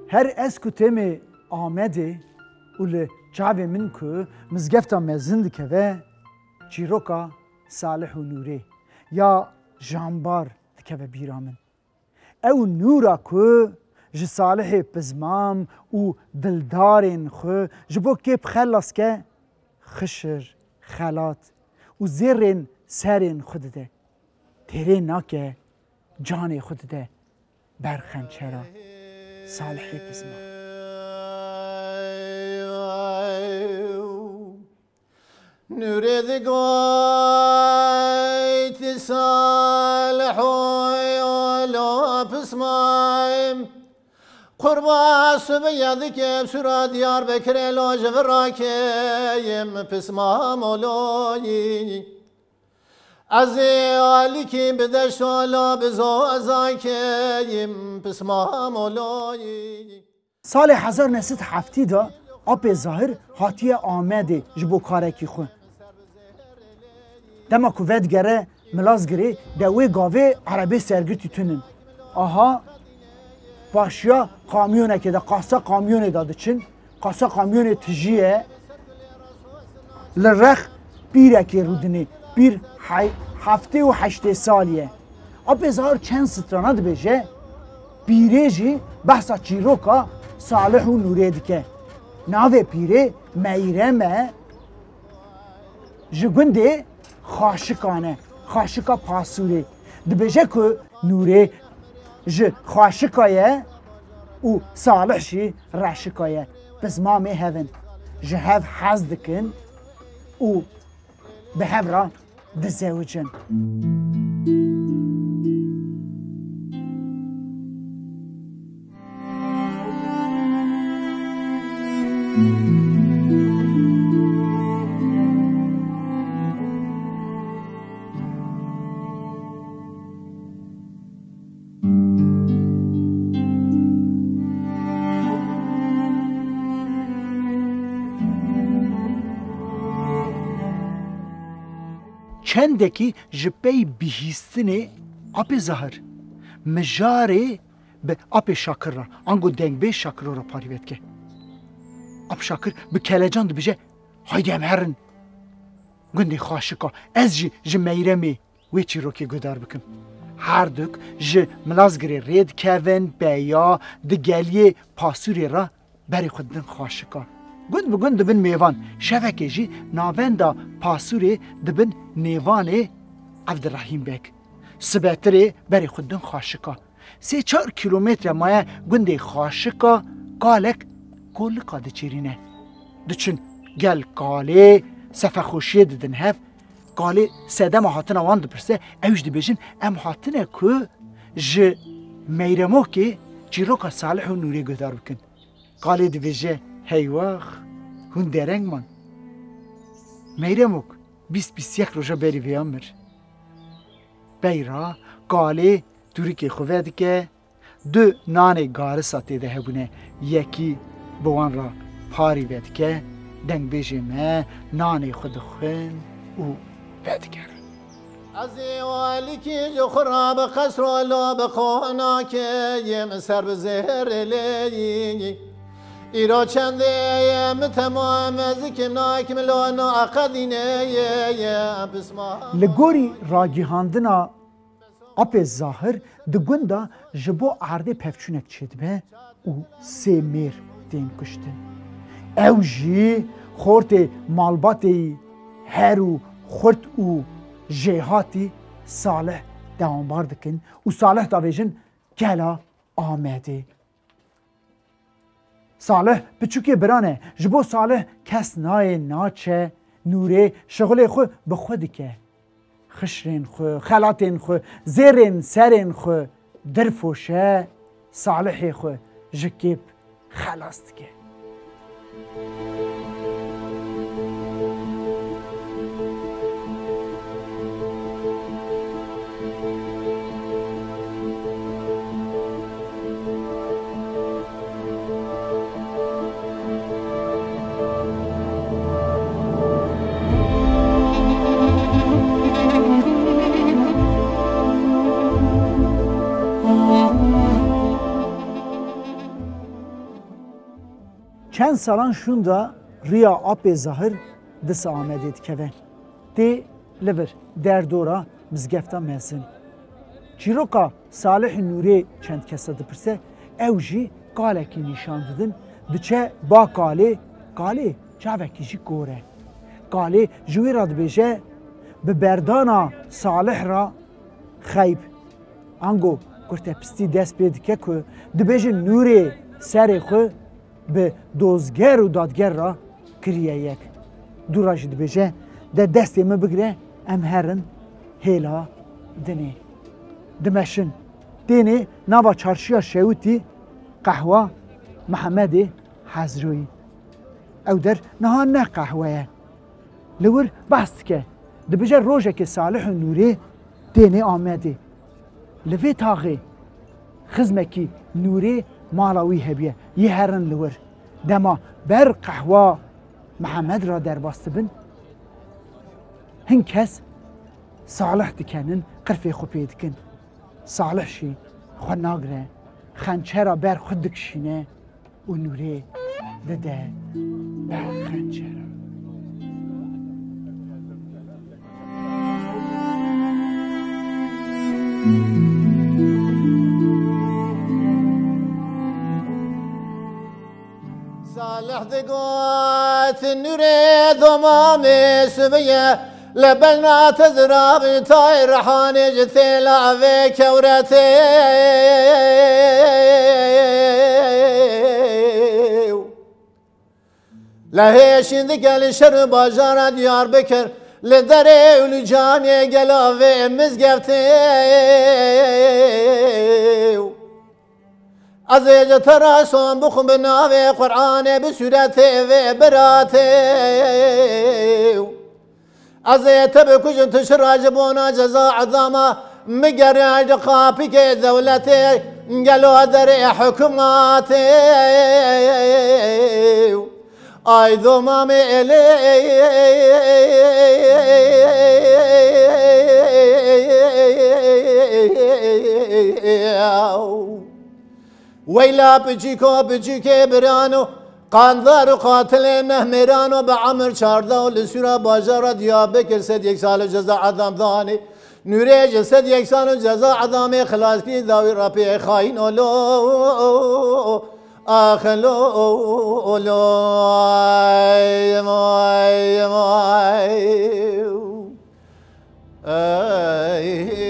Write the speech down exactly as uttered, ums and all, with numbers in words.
Her ez ku têmê Amedê û li çavê min ku mizgefta mezin dikeve, çîroka Salih û Nûrê ya Jambar dikeve bîra min. Ew nûra ku ji Salihê pizmam û dildarên xwe ji bo kê bixelas ke, xişir, xelat û zêrên serên xwe dide. Têrê nake, canê xwe dide ber xençera Salihê pizmam. Nûrê digoyt Salih oy olo pismayim. Qurba subiya dikem sura Diyarbekirê lo ji vir rakeyim pismam oloyî. Ez ê alikî bi deşt ola bi zozakeyim pismam oloyî. Salê hezar neh sed heftî de Apê Zahir hatiye Amedê ji bo karekî xwe. Dema ku vedigere Milazgirê de wê gavê erebê sergirtî tunin. Aha, paşiya kamyonekê de, qasa kamyonê de diçin. Qasa kamyonê tijî ye. Li rex pîrekê rûdinê. Pîr hey-, heftê û heştê salî ye. Apê Zahir çend strana dibêje, pîrê jî behsa çîroka Salih û Nûrê dike. Navê pîrê Meyrem e, ji gundê Xaşikan e, Xaşika Pasûrê. Dibêje ku Nûrê ji Xaşika ye û Salih jî Reşika ye. Pismamê hev in. Ji hev hez dikin û bi hev re dizewicin. Çendekî ji pey bihîstinê Apê Zahir mijarê bi Apê Şakir re, ango dengbêj Şakiro re parî vedike. Ap Şakir bi kelecan dibêje, "Haydî em herin gundê Xaşika, ez jî ji Meyremê wê çîrokê guhdar bikim." Herduk ji Milazgirê rê dikevin, peya di geliyê Pasûrê re berê xwe didin Xaşika. Gund bi gund dibin mêvan. Şevekê jî navenda Pasûrê dibin nêvanê Evdirehîm Beg. Sibetirê berê xwe didin Xaşika. Sê çar kîlometre maye gundê Xaşika kalek kolika diçêrîne. Diçin gel kalê, sefexweşiyê didin hev. Kalê sedema hatina wan dipirse, ew jî dibêjin, "Em hatine ku ji Meyremokê çîroka Salih û Nûrê guhdar bikin." Kalê dibêje, "Heywax, hûn dereng man. Meyremok bîst bîst yek roja berî vêya mir." Peyra kalê tûrikê xwe vedike, du nanê garisa tê de hebûne, yekî bi wan re parî vedike, dengbêjê me nanê xwe dixwin û vedigerin. Ez ê alikî ji xwe re bi qesro lo bi qonakê yê min ser bi zêrê lêyî. Îro çendê ye min temam ez dikim nakî min lo no eqedînê ye ye pisma. Li gorî ragihandina Apê Zahir di gunda ji bo erdê pevçûnek çêdibe û sê mêr tên kuştin. Ew jî xortê malbatê yî her û xurt û jêhatî Salih dewambar dikin û Salih davêjin gela Amedê. Salih piçûkê biran e. Ji bo Salih kes nayê naçe, Nûrê şixulê xwe bi xwe dike. Xişrên xwe, xelatên xwe, zêrên serên xwe dirfoşe, Salihê xwe ji kêp xelas dike. Çend salan şûnda riya Apê Zahir disa Amedê dikeve. Tê li vir derdora mizgefta mezin. Çîroka Salih Nûrê çend kesa dipirse, ew jî kalekî nîşan didin, diçe ba kalê, kalê çavekî jî kor e. Kalê ji wî re dibêje, bi berdana Salih re xeyb. Ango kurtepistî dest pê dike ku dibêje Nûrê serê xwe bi dozger û dadger re kiriye yek. Dû re jî dibêje, de destê min bigire, em herin hêla dinê. Dimeşin. Tênê nava çarşiya Şewitî qehwa Mihemedê Hezroyî. Ew der niha ne qehwe ye. Li wir behs dike. Dibêje rojekê Salih û Nûrê tênê Amedê. Li vê taxê xizmekî Nûrê mala wî hebiye. Yê herin li wir. Dema ber qehwa Mihemed re derbas dibin, hin kes Salih dikenin, qirfê xwe pê dikin. Salih jî xwe nagire, xençera ber xwe dikişîne û Nûrê dide ber xençera. Salih digot, Nûrê domamê siviye, le belna te zirav tay rehanê ji têla vê kewretê. Le hêşîn dike li şer û bajara Diyarbekir, li derê û li camê gela vê mizgeftê. Ez ê ji te re son bixwim bi navê Qur'anê, bi sûretê vê biratê. Ez ê te bikujim, tu şira ji bona ceza edama min gerê ji qapikê dewletê, gelo derê hikûmatê. Ay domamê êlê. Weyla piçîko piçîkê birano, qandar û qatilê neh mêrano, bi emir çardeh û li sûra bajara Diyarbekir sed yek sal ceza edam danê. Nûrê ji sed yek sal ceza edamê xilas kî, dawî re pê xayîn olo. Ax lo lo. Vay, vay, vay. Ey.